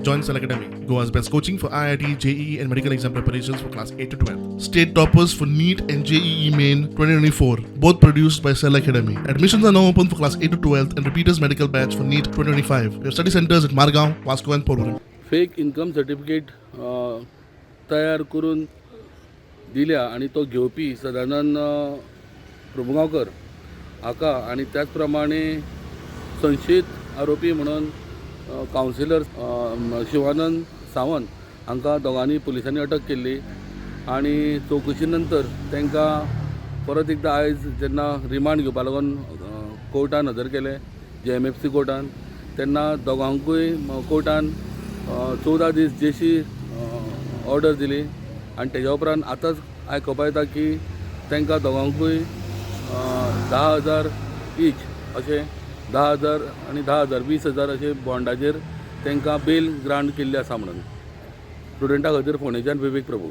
Join Cell Academy, Goa's best coaching for IIT, JEE, and medical exam preparations for class 8 to 12. State toppers for NEET and JEE Main 2024, both produced by Cell Academy. Admissions are now open for class 8 to 12 and repeaters medical batch for NEET 2025. We have study centers at Margao, Vasco, and Porvorim. Fake income certificate तयार करून दिल्या आनी तो घेवपी सदानंद प्रभुगांवकर हाका आनी त्याच प्रमाणे संशयीत आरोपी म्हणून कावन्सिलर शिवानंद सावंत हांकां दोगांनी पुलिसांनी अटक केल्ली आनी चवकशी नंतर तांकां परत एकदां आयज जेन्ना रिमांड घेवपा लागून कोर्टान हजर केले, जेएमएफसी कोर्टान, तेन्ना दोगांकूय कोर्टान 14 दीस जेशी ऑर्डर दिली आनी तेज्या उपरांत आतांच आयकोपा येता की तांकां दोगांकूय 10,000 इच अशें, 10,000 आनी 10,000, 20,000 अशें बॉन्डाचेर तांकां बेल ग्रांट केल्ली आसा म्हणून. प्रुडंटा खातीर फोंडेच्यान विवेक प्रभू.